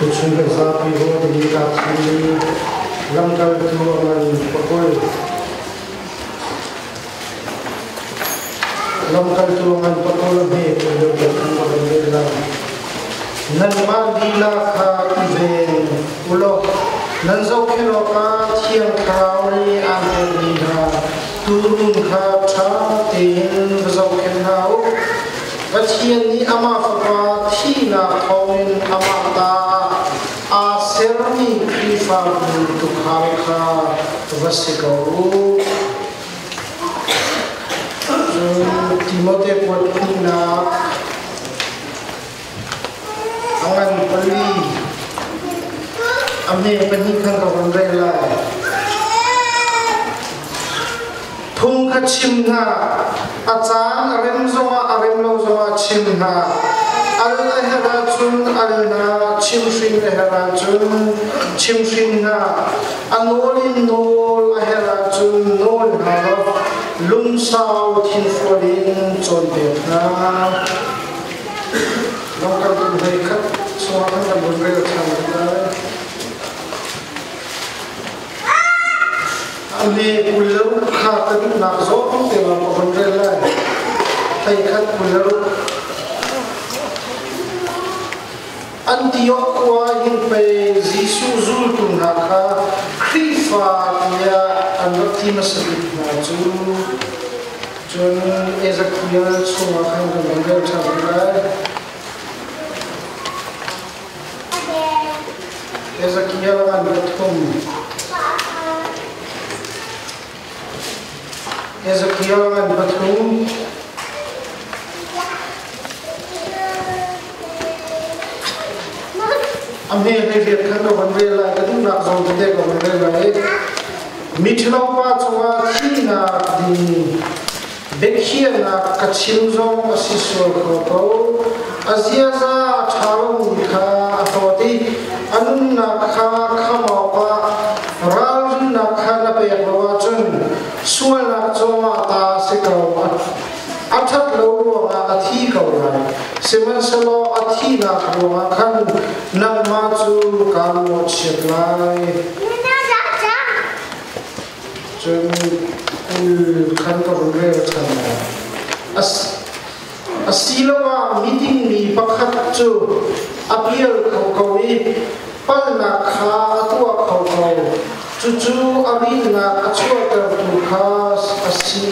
Tuchun kan zapi ho ding ka thimi lamkaltu a ngan pakul. Lamkaltu a ngan pakul a hme kul deuh deuh kan rak in rel lai. Nanmah lila kha i ven ulaw nan zohkhenh awkah Thiang Thlarau nih aan pekmi hna tuurun kha ṭha tein va zohkhenh hna u. Pathian nih amah Fapa thihnak thawngin amah ta aa sermi Khrihfabu tuukhal kha va si ko u. Cun Timote kuat hnihnak a ngan pali a hme pahnih khan ka von rel lai. Phung kha chim hna, a caan a rem zongah a rem lo zongah chim hna. Al a herh ahcun al hna, chimhrin a herh ahcun chimhrin hna. A nawl in nawl a herh ahcun nawl hna law lungsau thinfual in cawnpiak hna. Lamkaltu hlei khat chungah khan kan vun rel ṭhan lai. A me 20 kha ka duhnak zong te lawng ka von rel lai. Hlei khat 20. Antioch khua hin pei Jesuh zultu hna kha Khrihfa tiah an rak ti hmasa bik hna cu. Cun Ezekiel chungah khan kan von rel ṭhan lai. Ezekiel an pathum. Ezekiel an pathum. A hme hlei riat khan ka van rel lai, ka duhnak zawn tete ka van rel lai. Miṭhalo pa cungah thihnak ding Biakhiahnak ka chim zong a si sual kho ko. A ziaza a ṭha lomi kha a hlawt i a nunnak kha khamh awkah ralrinnak kha na pek lo ahcun sualnak cungah ta a si ko. A ṭhat lo ruangah a thi ko lai. Sihmanhsehlaw a thihnak ruangah khan nangmah cu kaan mawhchiat lai. Cun 20 khan ka vun rel ṭhan lai. Asiloah miding mi pakhat cu a pial kho ko i palhnak kha a tuah kho ko. Cucu a rinnak a chuahtertu kha a si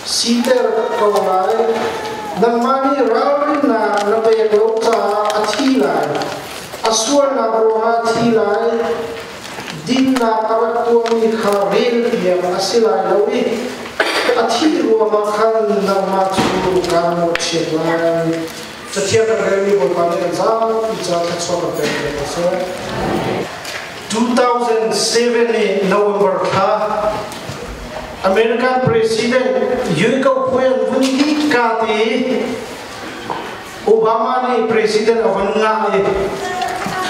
siter ko lai. Nangmah nih ralrinnak na pek lo caah a thi lai. A sualnak ruangah a thi lai. Dinnak a rak tuahmi kha relpiak a si lai lo i a thih ruangah khan nangmah cu kaan mawhchiat lai. Cathiang kan relmi Bawipa nih kan zapi ca thluachuah kan pek ko hna seh. 2007 i November thla American President Yui Ko Puen vun dih ka te Obama nih president a von ngah i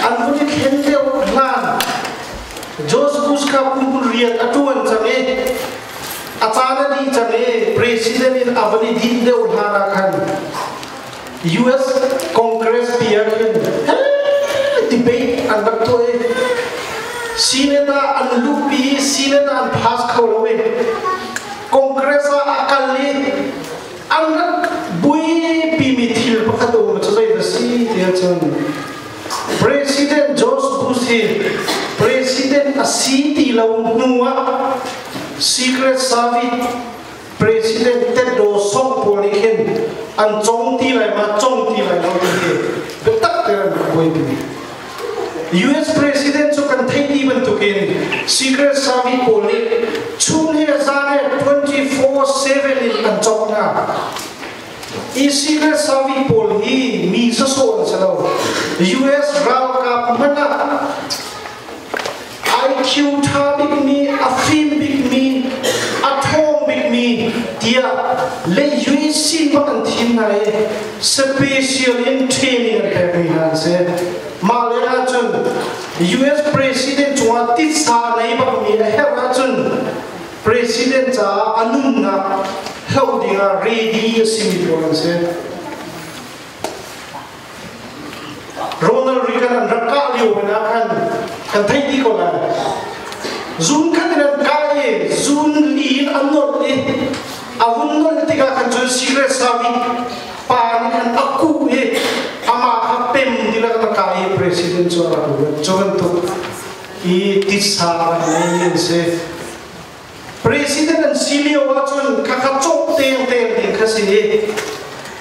an vun i thlen deuh hlan George Bush kha kum riat a ṭuan cang i a caan a dih cang i president in a von i dinh deuh hlan ah khan US Congress pi ah khin debate an rak tuah i Senate ah an luhpi i Senate ah an pass kho lo i Congress ah a kal i An rak buipimi thil pakhat a um cu zei a si ti ahcun President George Bush hi President a si ti lo hnu ah Secret Service President Ted Daw Song pawl nih khin an cong ti lai ma cong ti lai lo ti hi biatak tein an rak buaipi. US President cu kan theih dih bantukin Secret Service pawl nih chun he zan he 24/7 in an cawk hna. I Secret Service pawl hi mi sawsawh an si lo. US ralkap hmanh ah IQ ṭha bikmi, a fim bikmi, a ṭhawng bikmi tiah le UEC bak an thim hna i special in training an pekmi hna an si. Mah leng ahcun US President cungah titsa nei bakmi a herh ahcun President caah a nunnak hloh dingah ready a simi pawl an si. Ronald Reagan an rak lio hmanh ah khan kan theih dih ko lai. Zun khat in an kah i zun li in an nolh i a vun nolh tikah khan cun Secret Service pa nih khan a kuh i amah kha pem ti le a kah i president cu a rak luat. Cu bantuk i titsa a rak ngeimi an si. President an si lio ahcun khakha cawk tengteng ding kha si i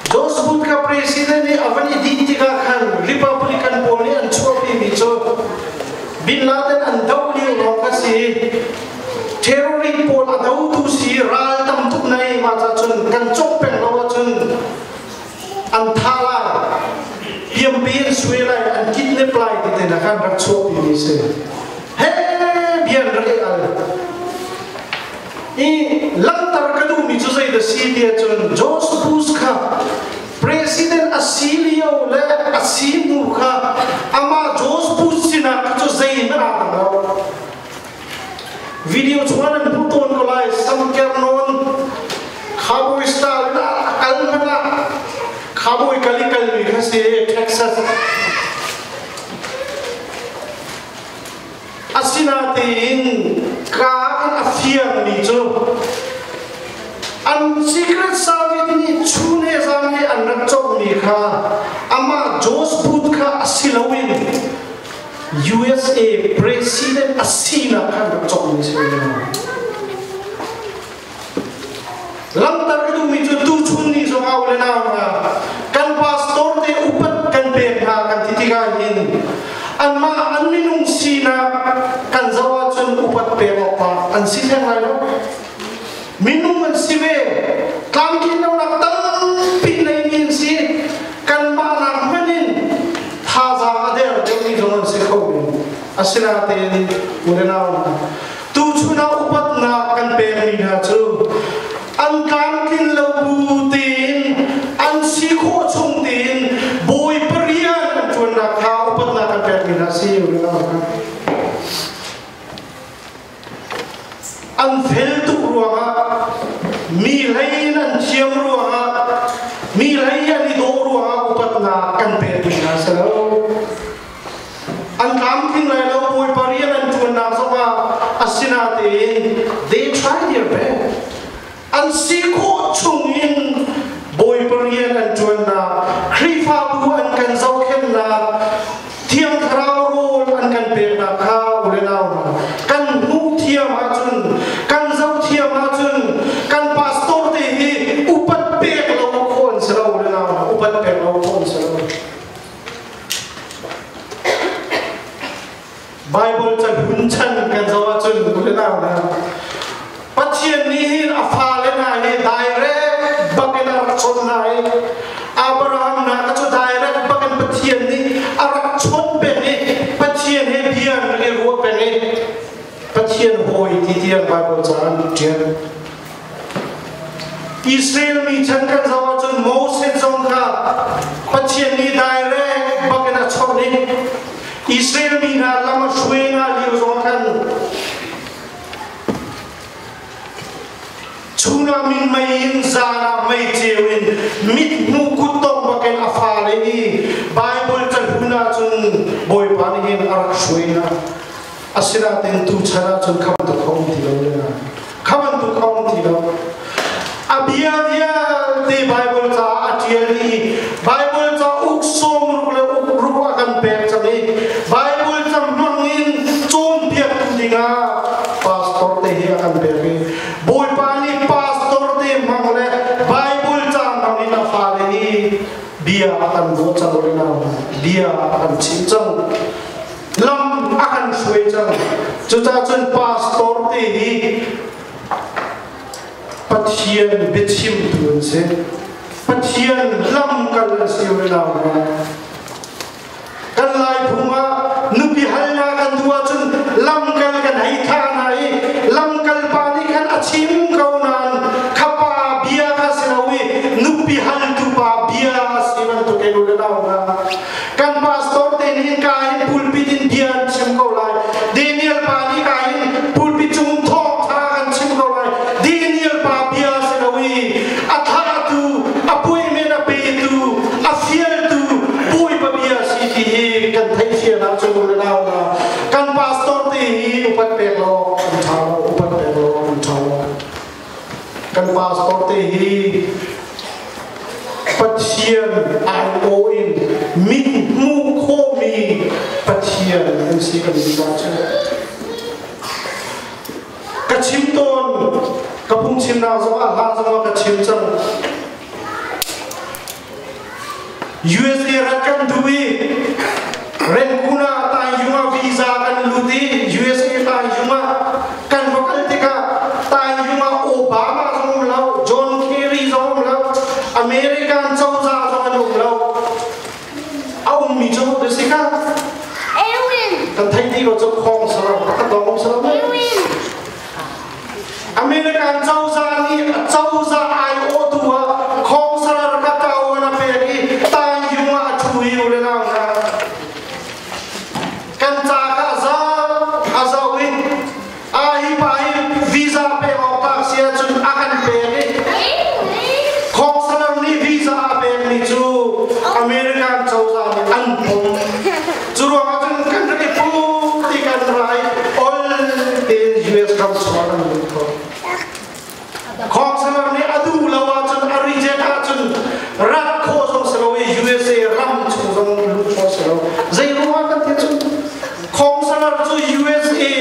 George Bush kha president i a van i dinh tikah khan Republican pawl nih an chuahpimi cu Bin Laden an doh lio lawng kha si i terrorist pawl a dotu si ral tam tuk nei mah ca cun kan cawk peng lo ahcun an tha lai piampi an suai lai an kidnap lai ti te na khan rak chuahpimi si. He bian rak i al. I langhter ka duhmi cu zei dah si ti ahcun George Bush kha president a si lio le a si hnu kha amah George Bush sinah kha cu zeihmanh aa dang lo. Video chungah nan hmuh tawn ko lai samker nawn cowboy style in a kal hmanh ah cowboy kal i kalmi kha si Texas. Asinain kaa in a fiangmi cu an Secret Service nih chun he zan he an rak cawkmi kha amah George Bush kha a si loin USA President a sinak kha an rak cawkmi si. Langhter ka duhmi cu tuchun ni zong au le nau hna kan pastor te upat kan pek hna kan ti tikah hin anmah an minung sinak kan zoh ahcun upat pek awk pa an si theng lai lo. Minung an si ve. Tlamtlin lonak tampi neimi an si. Kanmah nak hmanh in thazaang a der deuhmi zong an si kho men. Asinain u le nau hna, tuchun ah upatnak kan pekmi hna cu an tlamtlin lo bu tein an si khawh chung tein Bawipa rian an ṭuannak kha upatnak kan pekmi hna si u le nau hna. An fel tuk ruangah mi hlei in an thiam ruangah mi hlei an i dawh ruangah upatnak kan pekmi hna si lo. An tlamtling lai lo Bawipa rian an ṭuannak zongah asinatein they try their best. An si khawh chungin Bawipa rian an ṭuannak, Khrihfabu an kan zohkhenhnak, Thiang Thlarau rawl an kan peknak kha u le nau hna kan hmuh thiam ahcun, kan zoh thiam ahcun, kan pastor te hi upat pek lo khawh an si lo u le nau hna, upat pek lo khawh an si lo. Bible can hun chan kan zoh ahcun u le nau hna Pathian nih hin a fale hna hi direct bak in a rak chawnh hna i Abraham hna kha cu direct bak in Pathian nih a rak chawnh peng i Pathian he bia an rak i ruah peng i Pathian hawi ti tiang Bible ca an ṭial. Israel mi chan kan zoh ahcun Moses zong kha Pathian nih direct bak in a chawnh i Israel mi hna lam a hruai hna lio zong khan chun ah minmei in zan ah meiceu in mithmuh kuttong bak in a fale i Bible cahlun ahcun Bawipa nih hin a rak hruai hna. Asinain tuchan ahcun kha bantuk kha um ti lo le kha bantuk kha um ti lo. A bia vialte Bible caah a ṭial i Bible ca uk sawm ruk le uk ruk a kan pek cang i Bible ca hmang in cawnpiaktu dingah pastor te hi a kan pek i Bawipa nih pastor te hmang le Bible ca hmang in a fale hi bia a kan ruah cang le bia a kan chim cang. Lam a kan hruai cang. Cucaah cun pastor te hi Pathian biachimtu an si. Pathian lamkal an si oi lau Kan Lai phung ah nupi halnak kan duh ahcun lamkal kan hei thah hna i lamkal pa nih khan a chim ko nain kha pa bia kha si lo i nupi haltu pa bia a si bantuk in u le nau hna. Kan pastor te nih ka in pulpit in bia an chim ko lai. Daniel pa nih ka in pulpit cung thawngtha kan chim ko lai. Daniel pa bia si lo i a thahtu, appointment a petu, a fialtu Bawipa bia si ti hi kan kan theih fian ahcun u le nau hna, kan pastor te hi upat pek lo awk an ṭha lo, upat pek lo awk an ṭha lo. Kan pastor te hi Pathian aiawh in mit hmuh khawhmi Pathian an si kan ti ahcun ka chim tawn. Ka phungchimnak zongah, hlan zongah ka chim cang. USA rat kan duh i Renkuna Taiyung ah visa kan lut i USA Taiyung ah kan va kal tikah Taiyung ah Obama zong um lo, John Kerry zong um lo, American cozah zong an um lo. A ummi cu si kha kan theih dih ko cu khong saram pakhat dong um saram. American cozah nih cozah aiawhtu ah khawngsalar kha ṭawan a pek i Taiyung ah a ṭhu i u le nau hna, kan ca kha a zau a zau i a hi pa hi visa pek awk tlak si ahcun a kan pek i khawngsalar nih visa a pekmi cu American cozah nih an pom. Cu ruangah cun kan rak i pu ti kan rai ol tein US ram chungah kan lut kho. Khawngsalar nih a duh lo ahcun, a reject ahcun rat khawh zong si lo i USA ram chung zong lut khawh si lo. Zei ruangah kan ti cun Khawngsalar cu USA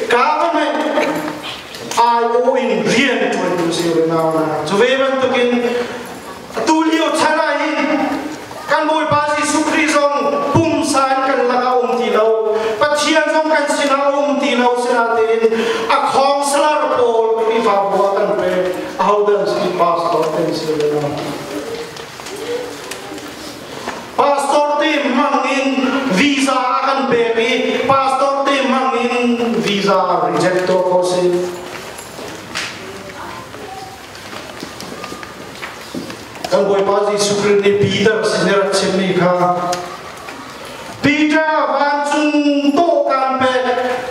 government aiawh in rian ṭuantu si nau na. Cu ve bantukin atu lio chan ah hin kan Bawipa Jesuh Khrih zong pumsa in kan lakah um ti lo, Pathian zong kan sinah um ti lo. Sinain a khawngsalar pawl Khrihfabu ah kan pek. Ahodah si? Pastor kan si le lo. Pastor te mang in visa a kan pek i pastor te mang in visa reject to ko si. Kan Bawipa Jesuh Khrih nih Peter sin i rak chimmi kha, Peter, vancung tawh kaan pek.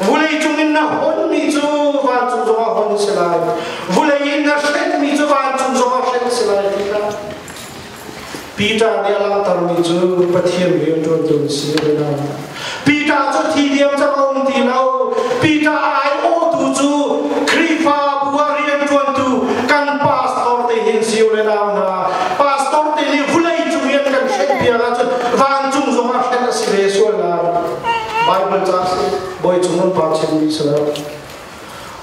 Vulei cung in na honmi cu vancung zongah hon si lai, vulei in na hrenhmi cu vancung zongah hrenh si lai, ti kha. Peter nih a langhtermi cu Pathian rianṭuantu si a na. Peter cu thi diam cang a um ti lo. Peter aiawhtu cu Khrihfabu ah rianṭuantu kan pastor te hin si u le nau hna. Pastor te nih vulei cung in kan hrenh piak ahcun vancung zong ah hrenh a si ve sual lai. Bible ca si, bawi cung an pa chimmi si lo.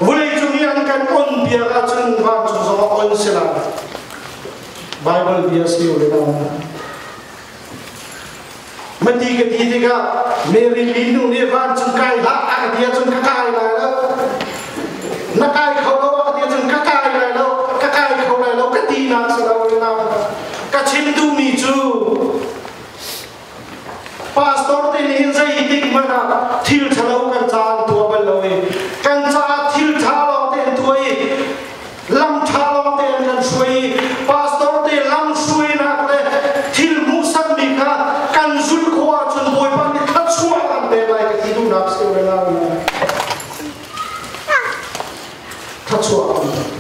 Vulei cung i an kan on piak ahcun vancung zong ah on si lai. Bible bia si u le nau hna. Mati ka ti tikah Mary linu nih vancung kai hlah a ka ti ahcun ka kai lai lo. Na kai kho lo a ka ti ahcun ka kai lai lo, ka kai kho lai lo ka ti nak si lo na. Ka chim duhmi cu pastor te nih hin zeitik hmanh ah thil ṭhalo kan ca an tuah bal lo i kan caah thil ṭha lawng te an tuah i lam ṭha lawng te an kan hruai i pastor te lam hruainak le thil hmuhsakmi kha kan zulh khawh ahcun Bawipa nih thluachuah kan pek lai ka ti duhnak si le lai. Thluachuah kan pek.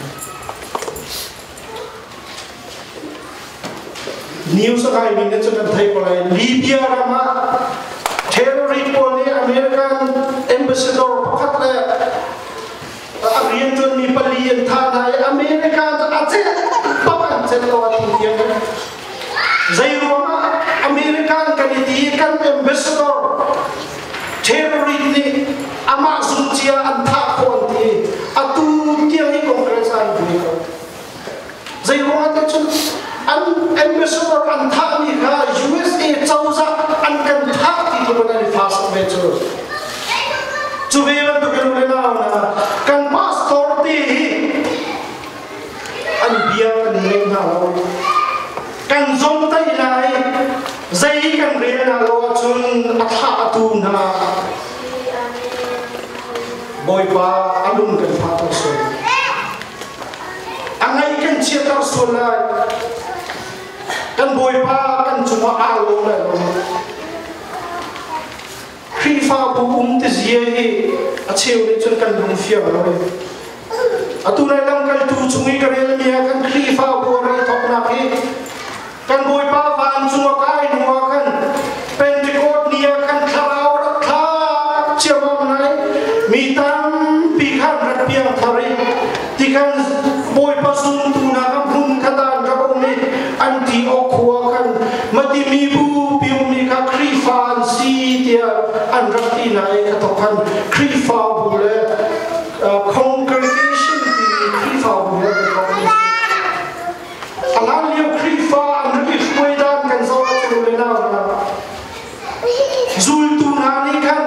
News a kaimi nih cun kan theih ko lai. Libya ram ah terrorist pawl nih American ambassador pakhat le a rianṭuanmi pali an thah hna i America cu a celh bak an celh lo a ti tiang. Zei ruangah American kan i ti i kan ambassador terrorist nih amah zungcia an thah khawh an ti? Atu tiang hi Congress an buai ko. Zei ruangah te cun an ambassador an thahmi kha USA cozah an kan thah ti tluk in an i fast ve cu. Cu ve bantuk in le nau na kan pastor te hi an bia kan ngei hna lo, kan zomtaih lai, zei kan rel hna lo ahcun a thlah tu hna Bawipa a lung kan fahter sual, a ngaih kan chiater sual lai. Kan Bawipa kan cungah aa lawm lai lo. Khrihfabu um ti zia hi a cheu nih cun kan lung fiang lo i atu lai lamkaltu chung i ka relmi ah kan Khrihfabu a rei thawknak hi kan Bawipa vancung a kai hnu ah khan Pentecost ni ah khan thla Mi tampi khan rak piangthar i tikhan Bawipa zumtu hna kha hmun khat ah an rak um i an ti awk khua khan mati mibu pi ummi kha Khrihfa an si tiah an rak ti hna i kha thok khan Khrihfabu le congregation timi Khrihfabu he an thok. A hlan lio Khrihfa an rak i hruai dan kan zoh ahcun le nau hna Zultu hna nih khan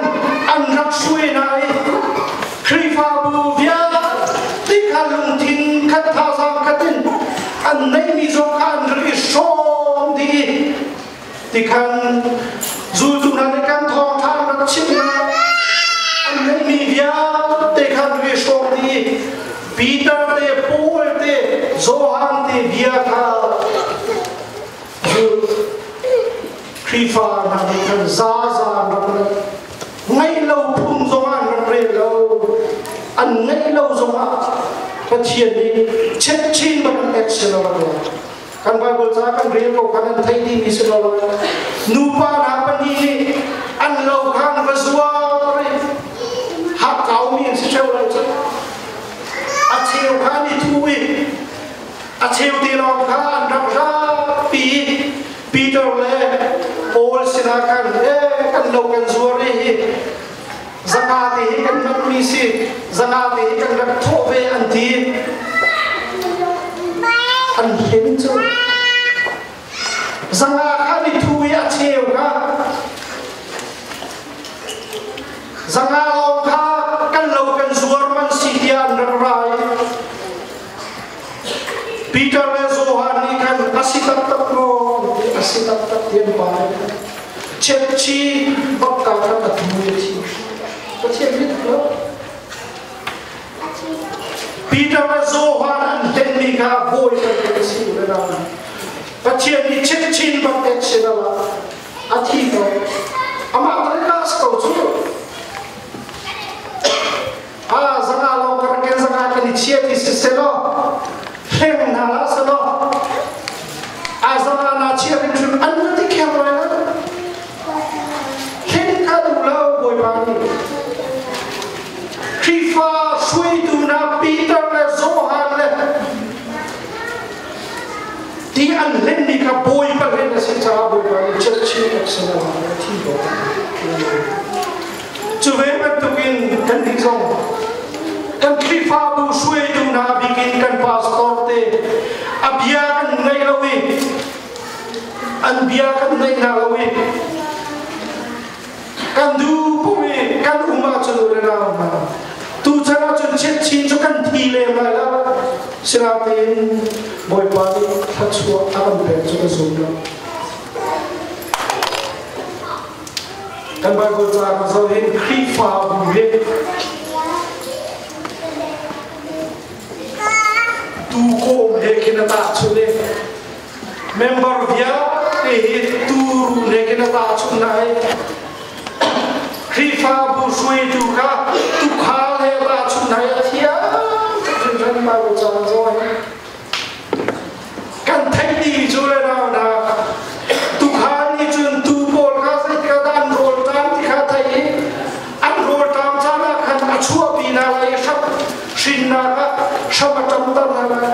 an rak hruai hna i Khrihfabu vialte kha lungthin khat thazaang khat in an neihmi zong kha an rak i hrawm dih i tikhan zultu hna nih kan thawngṭha an rak chimh hna. An neihmi vialte kha an rak i hrawm dih i Peter te, Paul te, Johan te bia kha Khrihfa hna nih khan zaza an rak ngeih. Ngeih lo phun zongah an rak rel lo. An ngeih lo zongah Pathian nih chetchin bak an action a rak la. Kan Bible ca kan rel ko khan an theih dihmi si lo lai. Nupa hna pahnih nih an lo khan va zuar i hakkaumi an si ṭheo lai cu. A cheu kha an i thu i A cheu te lawng kha an rak zapi i Peter le Paul sinah khan e kan lo kan zuar i hi zanga te hi kan hmanmi si zanga te hi kan rak thawh ve an ti. An hlen cu zanga kha ni thu i a cheu kha zanga lawng kha kan lo kan zuar man si tiah an rak ra i Peter le Johan nih khan a si taktak maw ti a si taktak ti an pa Chepchi bakka khan a thu i thi. Pathian mit lo. Peter le Johan an hlenmi kha bawi kan si le na. Pathian nih chepchin bak action ala a thi ko. Amah tal ko cu. A zanga lawng ka rak zanga kan i chia ti si selaw hleng hna la selaw a zanga na chia hrimhrim an na ti kheng lai lo hlen kha duh lo Bawipa nih Khrihfa hruaitu hna Peter le Johan le ti an hlenmi kha Bawipa hlen a si caah Bawipa nih chiatchin a si lo thi ko. Cu ve bantukin kan nih zong kan Khrihfabu hruaitu hna bikin kan pastor te a bia kan ngaih lo i an bia kan ngaih hna lo i kan duh pum i kan um ahcun u le nau hna tu chan ahcun chiatchin cu kan thi lem lai lo sinain Bawipa nih thluachuah a kan pek cu ka zum lo. Kan Bible ca kan zoh hin Khrihfabu hi tuukawm he khin a tahchunh i member vialte hi tuurun he khin a tahchunh hna i Khrihfabu hruaitu kha tuukhal he a tahchunh hna i a thiam tuk hringhran Bible ca kan zoh hin. Kan theih dih cu le nau hna tukhal nih cun tuu pawl kha zeitik ah dah an rawlṭam ti kha theih i an rawlṭam caan ah khan a chuahpi hna lai i hrap hrinnak ah hram a ṭamter hna lai.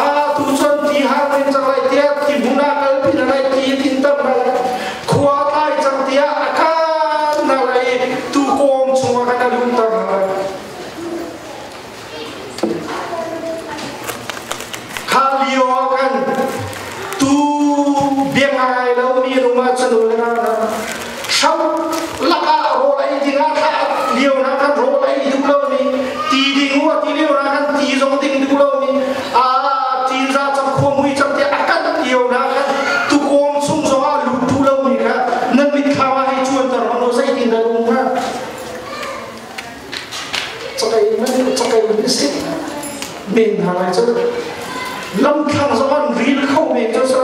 Aa tu cun ti har rin cang lai tiah ti hmun ah kalpi hna lai ti tinter hna lai. Khua a tlai cang tiah a kaan hna lai i tuukawng chungah khan a lunter hna lai. Kha lio ah khan tu bia ngai lomi an um ahcun u le nau hna hram lakah rawl ei dingah thlah lio hna khan rawl ei duh lomi ti ding u a ti lio hna khan ti zong ding duh lomi a tinza cang khua mui cang tiah a kanh lio hna khan tukawng chung zongah lut duh lomi kha nan mitthlam ah hei cuanter hmanh u zeitin dah um hnga? Cakei man cakei man si men hna lai cu lamthlang zong an ril kho men cu sa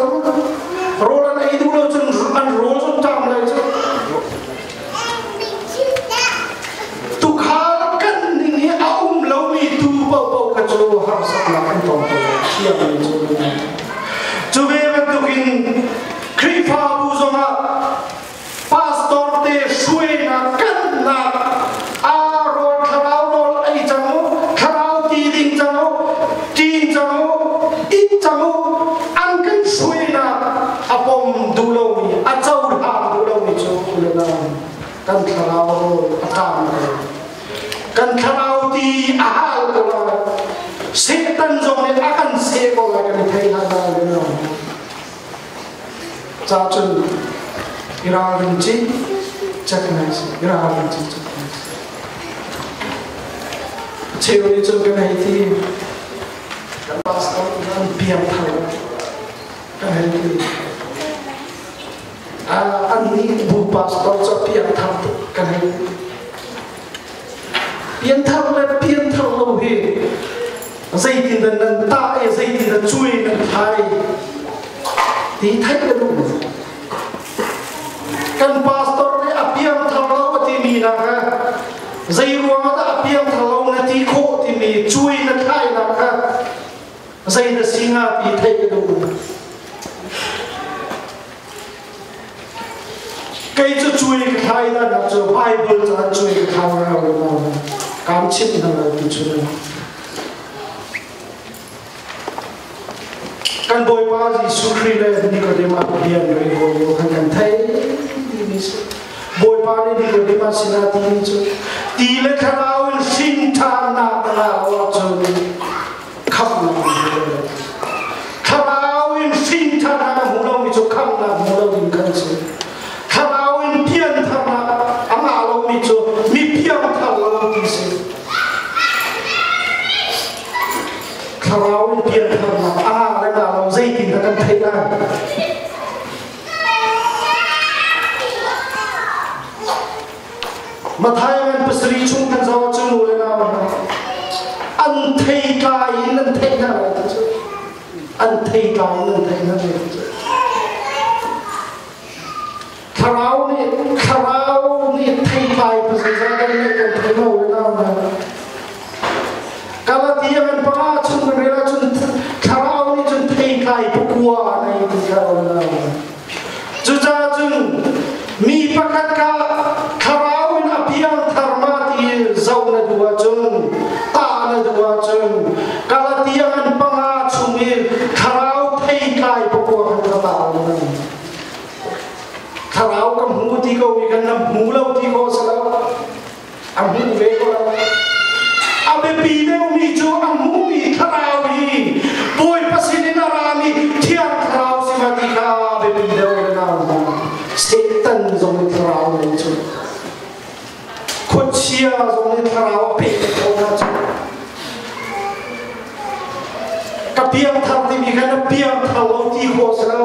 rawl an ei duh lo cun an rawl zong ṭam lai cu tukhal kan ning hi a um lomi tu paohpaoh kha cu harsatnak an tong ko thiam mi cu cu ve bantukin Khrihfabu zongah Pastor te hruainak kannak aa rawl thlarau thlarau rawl a ṭam ko. Kan thlarau ti a hal ko lai. Satan zong nih a kan seh ko lai kan i thei hlan lai lo. Ca cun i ralring cih cek nai si. I ralring cih cek nai si. Cheu nih cun kan hei ti kan pastor an piang thar kan hei ti. An nih bu pastor cu piangthar tuk kan hei pianthar le pianthar lo hi zeitin dah nan tah i zeitin dah cui nan thai ti theih ka duh. Kan pastor nih a piangthar lo a timi na kha zei ruangah dah a piangthar lo na ti khawh timi cui na thlai nak kha zei na si hnga ti theih ka duh. Kei cu cui ka thlai dan ah cu Bible caan cui ka thlau ra lo kam chimh hna lai tu chun. Kan Bawipa Jesuh Khrih le Nicodemus bian rei hawi lio khan kan thei timi si. Bawipa nih Nicodemus sinah timi cu ti le thlarau in hrin ṭhannak na lo ahcun khamhnak hmu lo. Thlarau in hrin ṭhannak a hmu lomi cu khamhnak hmu lo ding kan si. Thlarau in piantharnak a ngah lomi cu mi piangthar lo ti si. Thlarau in piantharnak a ngah le ngah lo zeitin dah kan theih lai? Matthai ngan pasarih chung kan zoh ahcun nu le nau hna an thei tlai in an theih hna lai ti cu an thei tlai in an theih hna lai ti cu thlarau nih thei tlai pasarih kan nih kan thei lo le nau hna. Galatia ngan panga chung kan rel ahcun thlarau nih cun thei tlai pakua a nei ti kha lo. Cucaah cun mi pakhat kha thlarau in a piangthar ma ti zoh na duh ahcun, tah na duh ahcun Galatia ngan panga chung i thlarau theitlai pakua khan ka tah lo. Thlarau ka hmu ti ko mi kan na hmu lo ti ko si lo. A hmuh ve ko lo. A biapi deuhmi cu a hmuhmi thlarau hi Bawipa sinin a rami Thiang Thlarau si ma ti kha biapi deuh le nau hna. Satan zong nih thlarau nei cu. Khuachia zong nih thlarau a pek ko hna cu. Ka piangthar timi kha na piangthar lo ti khawh si lo.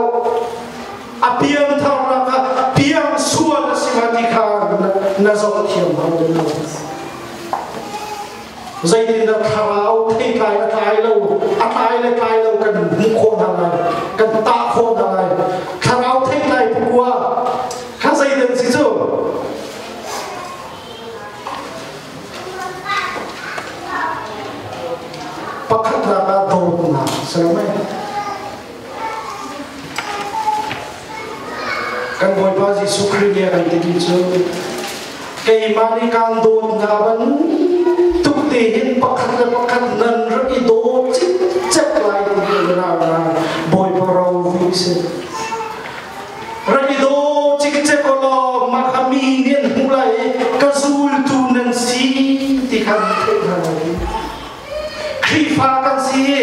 A piangtharnak kha piang sual a si ma ti kha na zoh thiam hau lo. Zeitindah thlarau theitlai a tlai lo, a tlai le tlai lo kan hmuh khawh hna lai, kan tah khawh hna lai. Thlarau theitlai pakua kha zeidan si cu? Pakhatnak ah dawtnak si lo mei? Kan Bawipa Jesuh Khrih nih a kan timi cu keimah nih kaan dawt hna bantuk te hin pakhat le pakhat nan rak i daw cikcek lai ti hi na Bawipa rovi si. Rak i daw cikcek law mah kha mi nih an hmuh lai i ka zultu nan si ti kha an theih hna lai. Khrihfa kan si i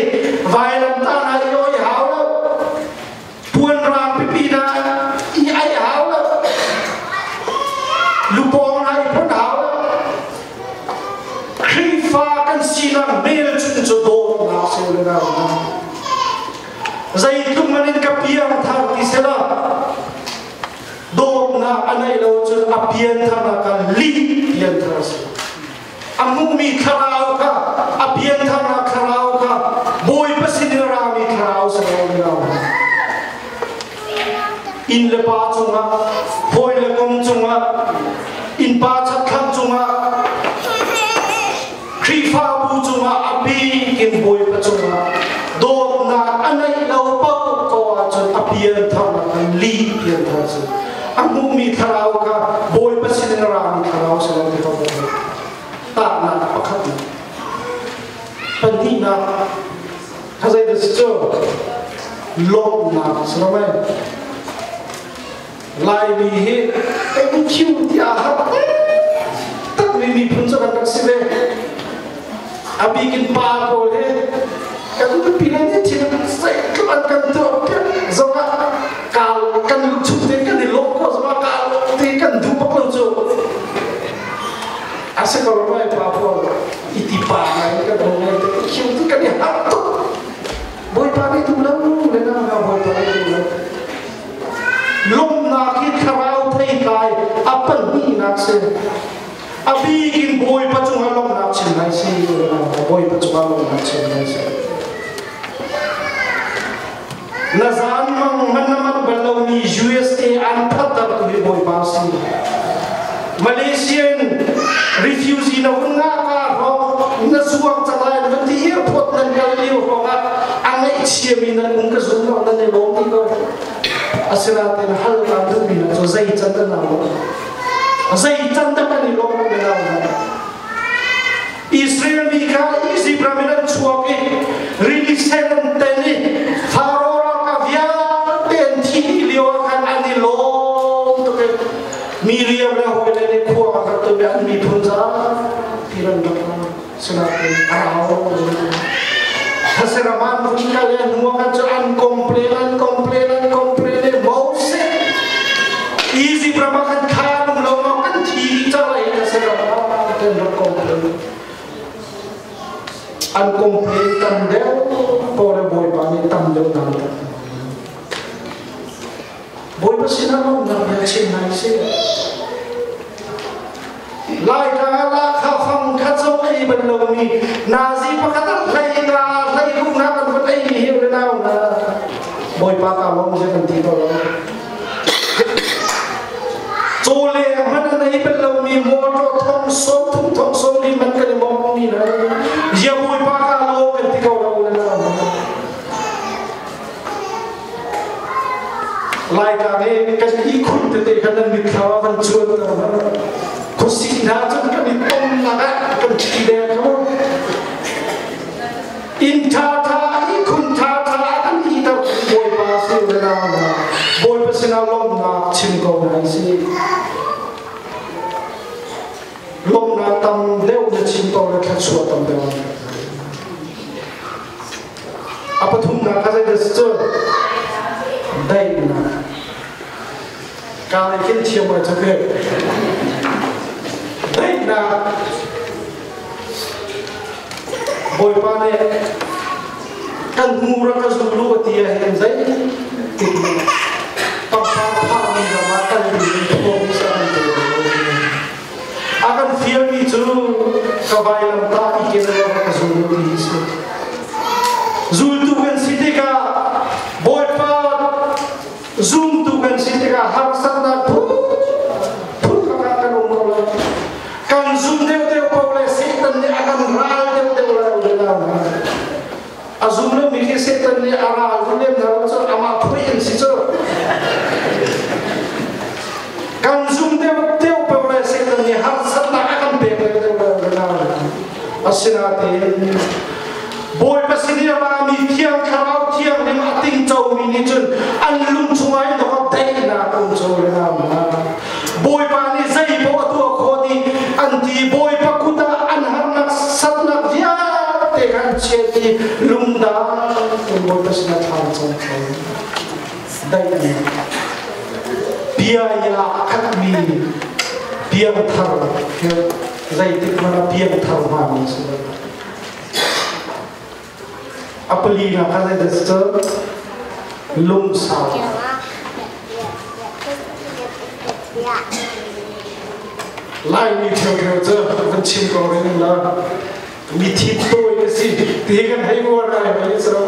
vailamtah na i oi hau lo. Puan rang pipi na i ai hau lo. Lupawng na i phun hau lo. Khrihfa kan sinak hmelchunh cu dawtnak si le na. Zeitluk man in ka piang thar ti sela dawtnak a neih lo cun a piantharnak kan lih pianthar a si. A hmuhmi thlarau kha a piantharnak thlarau kha Bawipa sin in a rami thlarau si lo lo. Inn le pa cungah, hawi le kom cungah, innpa chatthlang cungah, Khrihfabu cungah a bik in Bawipa cungah dawtnak a neih lo paoh ko ahcun a piantharnak an lih pianthar si. A hmuhmi thlarau kha Bawipa sin in a rami thlarau si lo ti ko. Tahnak pakhat pahnihnak kha zei si cu lawmhnak si lo mei. Laimi hi thank you tiah har. A bikin pa pawl he kan nupi le nih thil zeitluk an kan tuah piak zongah kaal kan lungchung te kan i lawm ko zongah kaal te kan duh bak lo cu. A si ko lai pa pawl iti pa ngai kan hong ngai te khiu tu kan i harh tuk. Bawipa nih duh lo le na Bawipa nih duh lo. Lawmhnak hi thlarau theitlai a pahnihnak si. A bik in Bawipa cungah lawmhnak chim lai si. Bawipa cungah lawmhnak chim lai si. Na zan mang man na man bal lomi USA an thatter tu hi Bawipa si. Malaysian refugee na hun nga ka hrawng na suang cang lai na van ti airport nan kal lio hrawng ah a ngaihchiami nan um ka zum lo nan i lawm ti ko. Asinain hal kaan duhmi hna cu zei can dah naa lawm? Zei can dah kan i lawm na nau hna? Israel mi kha Izipt ram in an chuak i rili sen an ten i Faro ralkap vialte an thi dih lio ah khan an i lawm tuk i Miriam le hawile nih khua a rak tum i an miphun zapi an rak ra. Sinain a rau. Thaseraman vun kal i hnu ah khan cu an complain, an complain, an complain i Moses Izipt ram ah khan thla um lo maw kan thi dih cang lai thaseraman kan rak complain. An complain tam deuh pawl le Bawipa nih tam deuh nang tak. Bawipa sinah lawmhnak bia chim hna sih. Laitlang ah lahkhah fang khat zong ei bal lomi nazi pakhat ah hlei nga hlei ruk na kan van ei mi hi le nau na Bawipa ka lawm je kan ti to lo. Chawle hman an ei bal lomi motor thong som thum thong som li man kan i mong mi na ya Bawipa ka lawm kan ti ko lo le nau. Laitlang i kan ihkhun tete kha nan mitthlam ah van cuan ter hmanh. Khuasik hna cun kan i tonnak ah kan ṭhi deng kho. Inn ṭhaṭha ihkhun ṭhaṭha ah kan iter Bawipa si le nau hna. Bawipa sinah lawmhnak chim ko hna sih. Lawmhnak tam deuh na chim ko le thluachuah tam deuh. A pathumnak kha zeidah si cu? Daihnak. Kaa lei khin thiam ai cak Daihnak. Bawipa nih kan hmur a ka zul u a ti ah hin zei tik pangpar phahmi ram ah kal ding in promise a kan pe A kan fialmi cu ka vailamtah i ken law ka zul u ti hi si. Zultu kan si tikah Bawipa zumtu kan si tikah harsatnak phun phun lakah kan um ko lai. Kan zum deuhdeuh ko le Satan nih a kan ral deuhdeuh lai u le nau hna. A zum lomi khi Satan nih a ral tu lem hna lo cu amah phui in si cu. Kan zum deuh deuh paoh le Satan nih harsatnak a kan pek deuh deuh le nau. Asinain Bawipa sin i a rami thiang thlarau thianghlim a tingcomi nih cun an lung chungah in dawk daihnak um cho le nau hna. Bawipa nih zei paoh a tuah khawh dih an ti. Bawipa kut ah an harnak satnak vialte kha an chiat i lungdang in Bawipa sinah thla an cam kho. Daihnak bia ya a khatmi piangthar zeitik hmanh ah piangthar hmami si lo. A palinak kha zeidah si cu? Lungsau. Laimi ṭheuṭheu cu kan chim ko ring la mi thin tawi ka si ti kan hei uar ngai mai si lo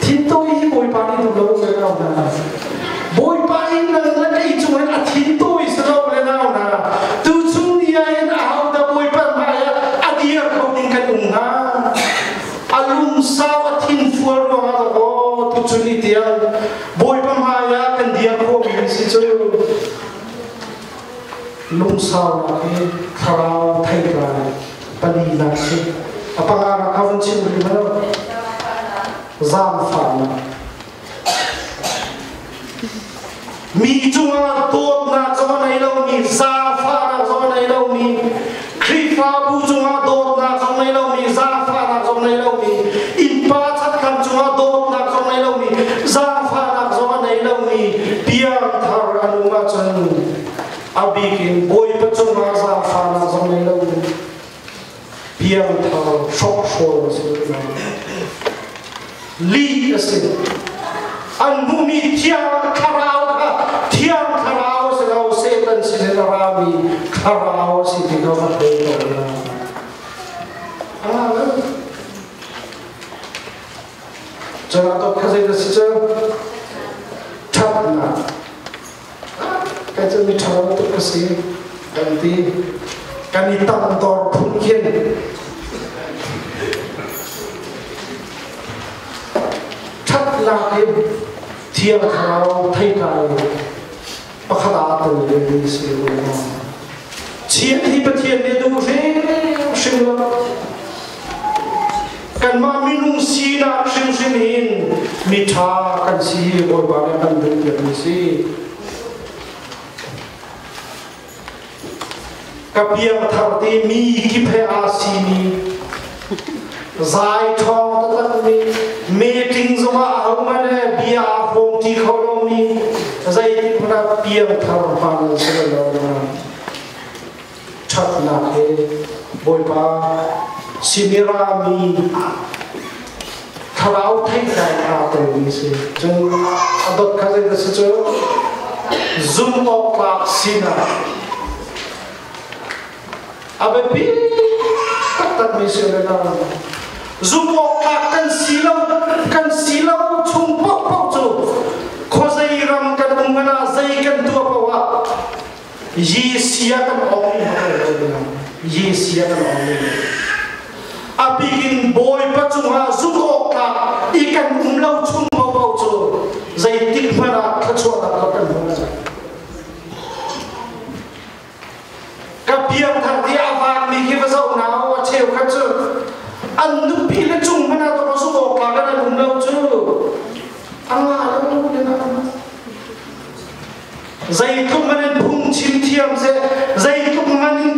thin tawi hi Bawipa nih duh lo le nau hna Bawipa in nang le kei cung in a thin tawi si lo le nau hna tu chung ni ah hin aho dah Bawipa hmai ah a dir kho ding kan um hnga a lungsau a thin fual ruangah aw tuchun ni tiang Bawipa hmai ah kan dir khawhmi si cu lungsaunak hi thlarau theitlai palinak si a panganak kha vun chim rih hmanh zaangfahnak mi cungah dawtnak zong a nei lomi zaangfahnak zong a nei lomi Khrihfabu cungah dawtnak Bawipa cungah zaangfahnak zong ngei lo in piangthar hrawkhrawl a si lih a si. An hmuhmi thiang thlarau kha thiang thlarau a si lo, Satan sinin a rami thlarau a si ti kha va thei ko na. Cun a kha zei na si cu? Ṭhatnak. Kai cu mi ṭhalo tuk ka si kan ti. Kan i tangdor phun khin. Ṭhatnak in Thiang Thlarau theitlai pakhat ah tel ve si lo. Chiat hi Pathian nih a duh hrimhrim lo. Kanmah minung sinak hrimhrim hin miṭha kan si Bawipa nih a kan duh piakmi si. Ka piangthar te mi kip he aa simi zai ṭhawng taktakmi meeting zongah ahohmanh he bia aa hrawm ṭi kho lomi zeitik hmanh ah piangthar hmaan an si lo. Ṭhatnak he Bawipa sinirami thlarau theihtlai aa telmi si. Cun a dot kha zei si cu zumh awk tlak sinak a biapi taktakmi si le na zumh awk tlak kan si lo kan si lo chung paohpaoh cu khuazei ram kan um hmanh ah zei kan tuah paoh ah Yisia kan ong Yisia kan ong a bikin Bawipa cungah zumh awk tlak i kan um lo chung paohpaoh cu zeitik hmanh ah thluachuahnak kha kan hmu lai. Ka piangthar ti a vaakmi khi va zoh hna u, a cheukhat cu an nupi le cung hmanh ah dawh zumh awk tlak an um lo cu a ngah lo le na. Zeitluk man in phungchim thiam seh, zeitluk man in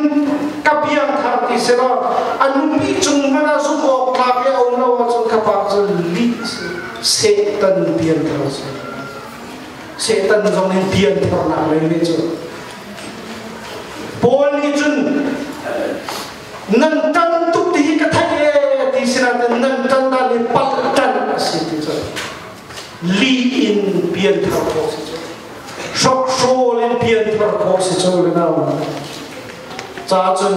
ka piangthar ti seh law a nupi cung hmanh ah zumh awk tlak i a um lo ahcun ka pa cu lih Satan pianthar si. Satan zong in piantharnak lei ve cu. Paul nih cun nan tan tuk ti hi ka theih e ti sinain nan tan dan hi palh tan a si ti cu lih in pianthar khawh si cu hrokhrawl in pianthar khawh si cu le nau ca cun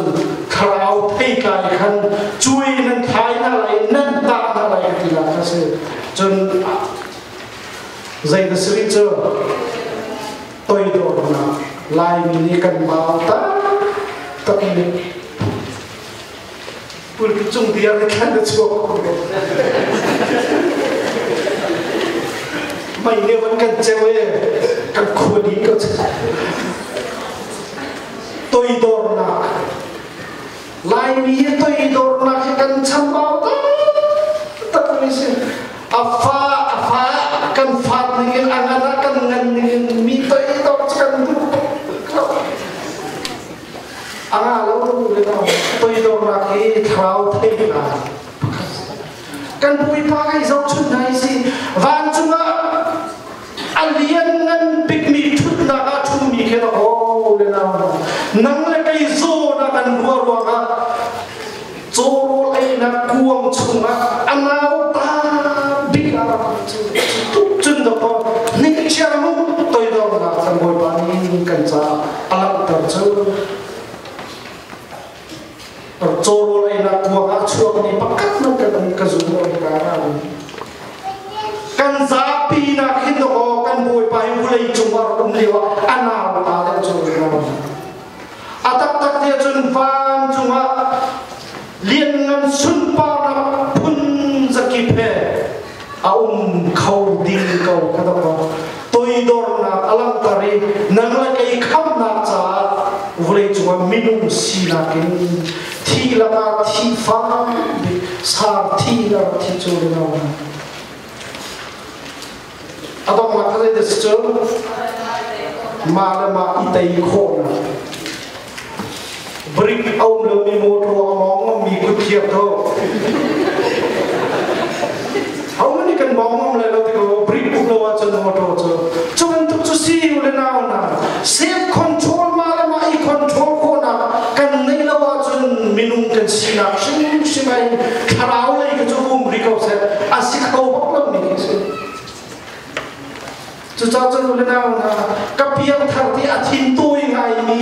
thlarau theitlai khan cui nan thlai hna lai nan tah hna lai ka ti la kha si cun zei na si rih cu toidornak Laimi nih kan mau taktak mi pulpit cung tiang i thlan na chuak ko mei ne van kan ceu e kan khua dih ko toidornak Laimi hi toidornak hi kan chambau taktak mi si. A fa a fa kan fat ning in a ngan ah kan ngan ning in mi toidor cu kan duh lo. A nga lo le no toidornak hi thlarau theihnak kan Bawipa kai zohchun hna hi si vancung ah a lianngan bikmi ṭhutnak ah ṭhumi khi na haw le nau nang le kei zawn ah kan ruah ruangah cawrawl einak kuang chungah a nau ta bik ah rak cu tuk cun dawkaw hnikchia mu toidornak kan Bawipa nih kan caah a langhter cu cawrawl einak kuang ah chuakmi pakhat man kan ka zum lo ka kan zapi nak hin aw kan bawipa hi vulei cung ah rak um lio ah a nau ta deuh cu a taktak ti ahcun vancung ah lianngan sunparnak phun zakip he a um kho ding ko kha dawk toidornak a langhter i nang le kei khamnak caah vawlei cungah minung sinak in thi lakah thi fak bik sar thi na rak thi cu le lo a donghnak kha zei si cu mah le mah i tei khawhnak brik a um lomi motor a mawng mi kut thiam tho ho nih kan mawng ngam lai lo ti ko brik um lo ahcun motor cu cu bantuk cu si u le nau na self control mah le mah i control. sinak hrimhrim ah hin thlarau lei kha cu um rih ko seh, a si kho bak lomi khi a si. Cucaah cun u le nau hna, ka piangthar ti a thin tawi ngaimi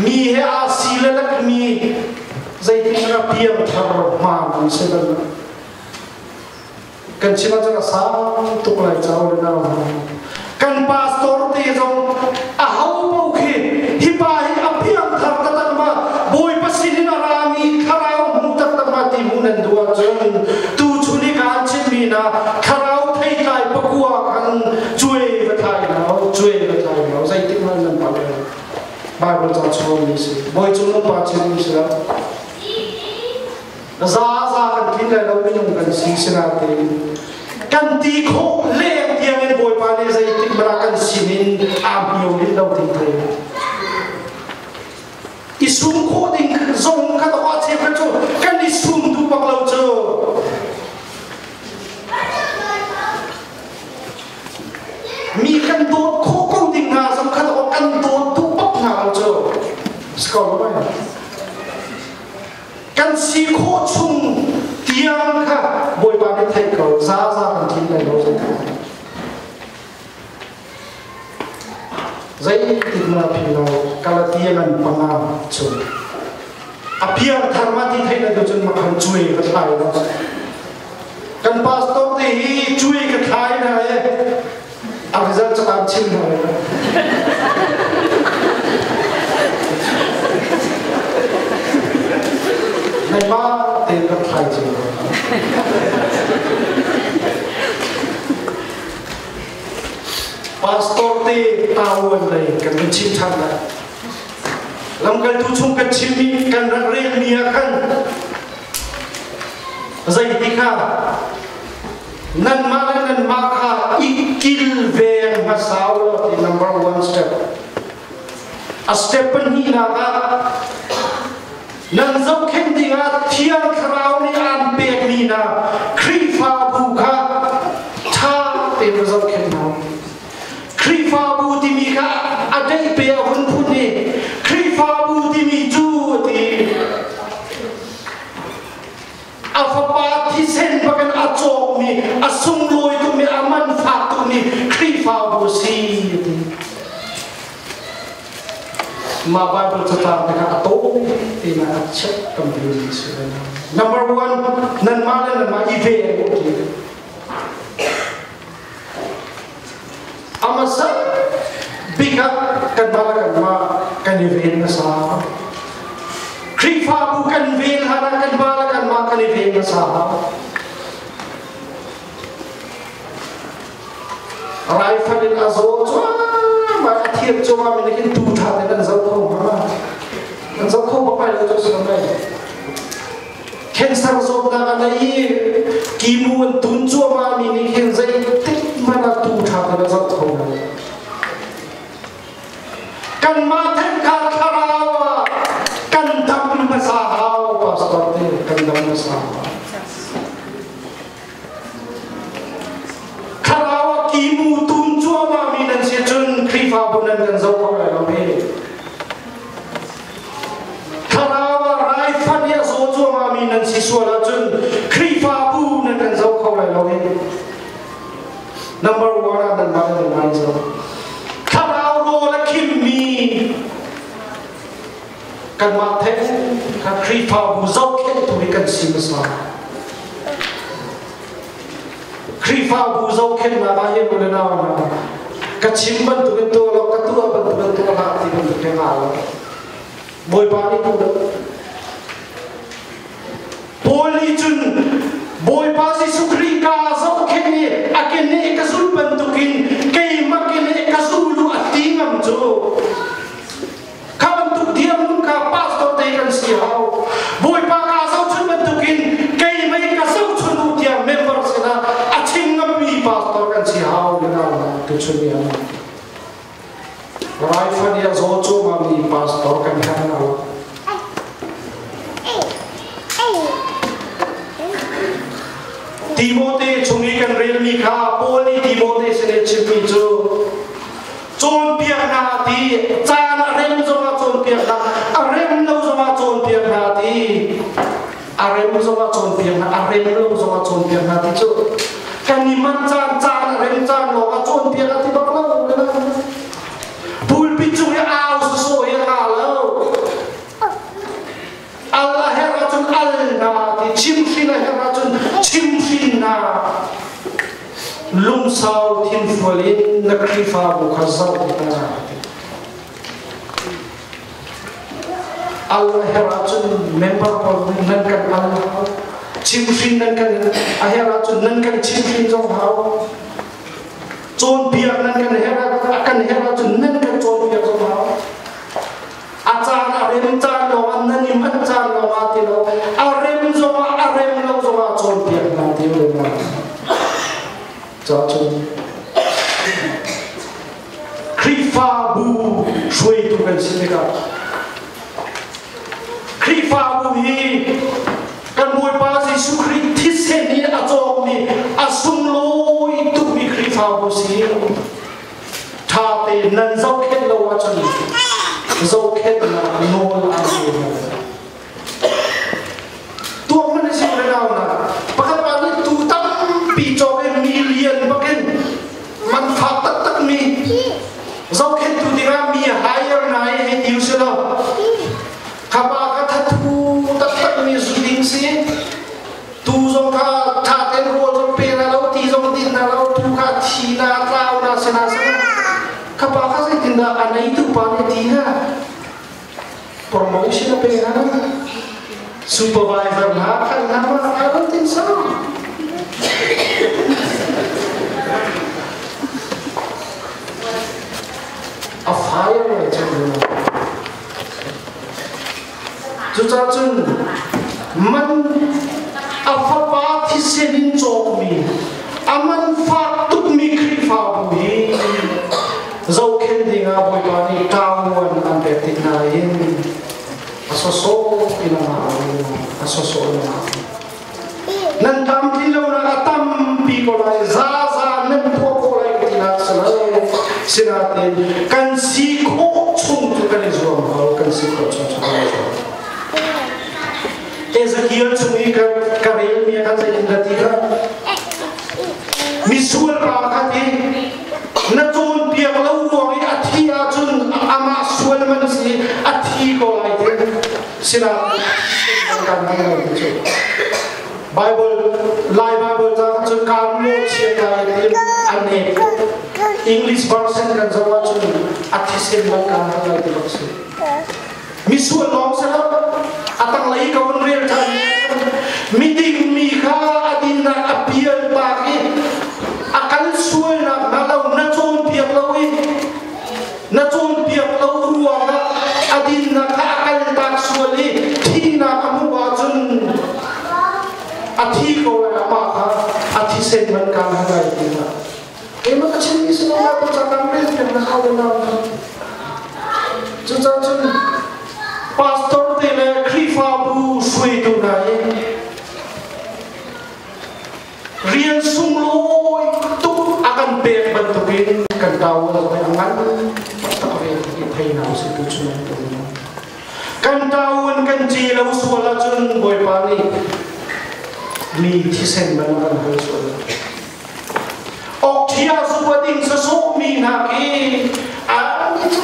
mi he aa si le lekmi zeitin ka piangthar hmaan an si bal lo. Kan chim ahcun a sang tuk lai ca u le nau hna. Kan pastor te zong a ho paoh khi hi pa hi a piangthar taktak ma Bawipa sin in a rami thlarau hmu taktak ma ti hmuh nan duh ahcun tu chun i kaan chimmi na thlarau theitlai pakua khan cuai va thlai hau cuai va thlai hau zeitik hmanh nan palh lo. Bible ca chawmi si Bawi cung nung pa chimmi si lo. Za za kan tlin lai lo, minung kan si sinain kan ti khawh leng tiang in Bawipa nih zeitik hmanh ah kan sinin aa hmio rih lo ti thei. I sum khawh ding zong kha to cheu kha cu kan i sum duh bak lo cu. Mi kan dawt khawh ko ding hna zong kha to kan dawt duh bak hna lo cu. Si ko lo mai. Kan si khawh chung tiang kha Bawipa nih theih ko, za za kan thin lai lo. Zeitik na phi lo Galatia ngan panga chung a piang thar ma ti theih na tu cun makhan cuai ka thlai lo. Kan pastor te hi cuai ka thlai na e a result cakam chim hna lai. Nangmah tein rak thlai cio. Pastor te tauan lei kan kan chim ṭhan lai. Lamkaltu chung kan chimmi kan rak relmi ah khan zeiti kha Nanmah le nanmah kha i kilveng hmasa u law ti number one step. A step pahnihnak ah nan zohkhenh dingah Thiang Thlarau nih aan pekmi hna Khrihfabu kha ṭha tein va zohkhenh hna. Khrihfabu timi kha a deih pe a hun phun i Khrihfabu timi cu a ti. A fapa thisen bakin a cawkmi, a sunglawi tukmi, a man fak tukmi Khrihfabu si ti. Mah Bible catlang te kha a to te na a check tam ti si. Number one, nanmah le nanmah i ve ti. Amasa bik ah kanmah le kanmah kan i ven hmasa. Khrihfabu kan ven hlan ah kanmah le kanmah kan i ven hmasa. Raifanh in a zaw cuahmah, a thiam cuahmah mi nih tu ṭha tein an zoh kho hnga. An zoh kho bak lai lo cu si lo. Cancer zawtnak a nei i kimu an tun cuahmah mi nih hin zeitik hmanh ah tu ṭha tein a zoh kho lo. Kanmah then kha thlarau ah kan dam hmasa hau, pastor te kan dam hmasa hau. Thlarau ah kimu tun cuahmah mi nan si cun Khrihfabu nan kan zoh kho lai lo he. Thlarau ah raifanh i a zaw cuahmah mi nan si sual ahcun Khrihfabu nan kan zoh kho lai lo hi. Number one ah nan mah nan ngai zo. Thlarau rawl a khimmi kanmah theng kha Khrihfabu zohkhenhtu hi kan si hmasa. Khrihfabu zohkhenhnak ah hin u le nau hna, ka chim bantukin tuah law ka tuah bantukin tuah hlah ti bantuk he aa lo. Bawipa nih duh lo. Paul nih cun Bawipa Jesuh Khrih ka zohkhenh i a keneh ka zulh bantukin keimah keneh ka zul u a ti ngam cu. Kha bantuk dirhmun kha pastor te kan si hau. Bawipa ka zohchun bantukin kei mei ka zohchun u tiah member sinah a chim ngammi pastor kan si hau na tuchun ni ah. Raifan i a zaw cuahmahmi pastor kan herh hna lo. Timote chung i kan relmi kha Paul nih Timote sin i chimmi cu cawnpiak hna ti, caan a rem zongah cawnpiak hna, a rem lo zongah cawnpiak hna ti. A rem zong ah cawnpiak hna, a rem lo zong ah cawnpiak hna ti cu kan i manh caan caan a rem caan lawng ah cawnpiak a ti bak lo. Pulpit cung i au sawsawh hi a nga lo. Al a herh ahcun al hna ti, chimhrin a herh ahcun chimhrin hna. Lungsau thinfual in na Khrihfabu kha zoh ti hna. Al a herh ahcun member pawl nan kan al hau. Chimhrin nan kan a herh ahcun nan kan chimhrin zong hau. Cawnpiak nan kan herh kan herh ahcun nan kan cawnpiak zong hau. A caan a rem caan lawng ah nan i manh caan lawng ah ti lo, a rem zong ah a rem lo zong ah cawnpiak hna ti lo na. Cacun Khrihfabu hruaitu kan si tikah Khrihfabu hi kan Bawipa Jesuh Khrih thisen in a cawkmi a sunglawi tukmi Khrihfabu si. Ṭha tein nan zohkhenh lo ahcun zohkhenhnak nawl an pe hna. Tuak man si renau na pakhat pa nih tu tampi cawk in million bakin man fak taktak mi zohkhenhtu dingah mi hire na i hei ti usih law khapa kha thathu taktak mi zu ding si tu zong kha tha tein rawl zong pe na lo ti zong din na lo tu kha thi na tlau na si na si kha pa kha zeitindah a neitu pa nih ti na promotion a pe na supervisor na khan na ma I don't think so. A fire le cun Cucaah cun man a fapa thisen in cawkmi a man fak tukmi Khrihfabu hi zohkhenh dingah Bawipa nih ṭavuan an pek tik hna hin a sawsawh in a ngah a sawsawh in a ngah. Nan tlamtlin lonak a tampi ko lai, zaza nan tuah khawh lai ka tinak si lo. Sinain kan si khawh chung cu kan i zuam hau, kan si khawh chung cu kan i zuam. Ezekiel chung i ka relmi ah khan zeitin ka ti kha? Misual pa kha ti na cawnpiak lo ruang i a thi ahcun amah sual man si a thi ko lai ti. Sinain kan hmang lo ti cu. Bible Lai Bible ca cun kaan mawhchiat lai ti an nek. English version kan zoh ahcun a thisen man kaan hmang lai ti bak si. Misual lawng si lo. A tanglei ka vun rel ṭhan. Miding mi kha a dinnak a pial tak i a kal sualnak hnga lo na cawnpiak lo i na cawnpiak lo ruangah a dinnak kha a kaltak sual i thihnak a hmuh ahcun a thi ko lai, amah kha a thisen man kaan han lai ti hna. Keimah ka chimmi si lo lai ca kan rel piak na hau lo. Cucaah cun pastor te le Khrihfabu hruaitu hna hi rian sunglawi tuk a kan pek bantukin kan tau zong a ngan taktak ve ti thei hna usih tu cu kan tauin kan ci lo sual ahcun Bawipa nih mi thisen man kan hal sual ok thia zu a ding sasawh mi hna khi a mi cu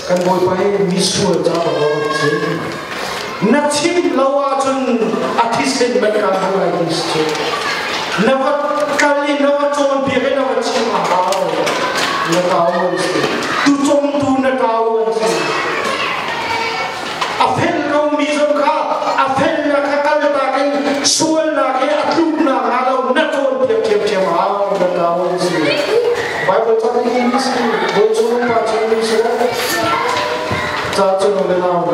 Kan Bawipa hi misual ca bak lo si. Na chim lo ahcun a thisen man kaan hal lai ti si. Na va kal i na va cawnpiak i na va chim a hau. Na tau an si. Tucawngtu na tau an si. A fel komi zong kha a felnak kha kaltak in sualnak he a tluknak hnga lo na cawnpiak ṭhiamṭhiam a hau. Na tau an si. Bible cang hi mi si bawi chung pa chung mi si ca cu le nau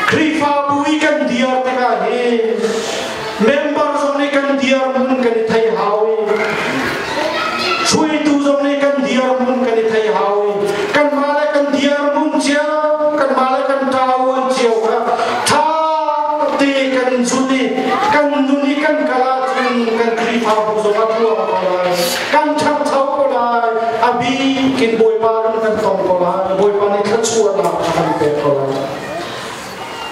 Khrihfabu i kan diar tikah hi member zong nih kan diar mun kan i thei hau i hruaitu zong nih kan diar mun kan i thei hau i kanmah le kan diar mun cio kanmah le kan ṭauan cio kha ṭha te kan zul i kan nun i kan kal ahcun kan Khrihfabu zong a tluang ko lai. Kan ṭhangcho ko lai. A bikin Bawipa ram kan tong ko lai. Bawipa nih thluachuahnak a kan pek ko lai.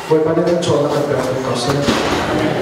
Bawipa nih thluachuahnak kan pek ko seh.